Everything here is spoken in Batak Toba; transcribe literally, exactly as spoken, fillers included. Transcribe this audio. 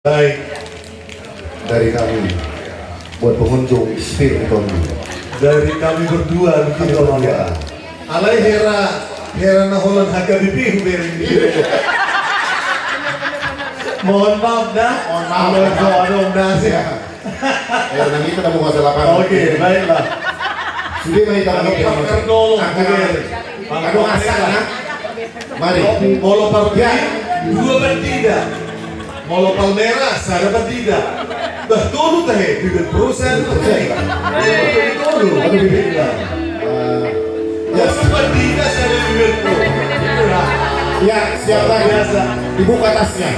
Baik. Dari kami buat pengunjung Spiriton. Dari kami berdua, begitu, Bang, ya. Alai hera, hera na holan H K B P hubereng di sini. Mohon maaf dah. Mohon maaf. Kalau ada, ada, ada sih. Ya. Eh, nanti kita mau masalah apa? Oke, baiklah. Sudah, mari kita. Aduh, angkat tangan. Aduh, angkat tangan. Mari. Molo Palmera, dua bandida. Molo Palmera, sada bandida. Bah, tolu tahe, bibir perusahaan. Bibir perusahaan. Tolu. Aduh, bibir. Eh, ya. Tolu bandida, sada bibir perusahaan. Ya, siap lagi. Biasa. Dibuka tasnya.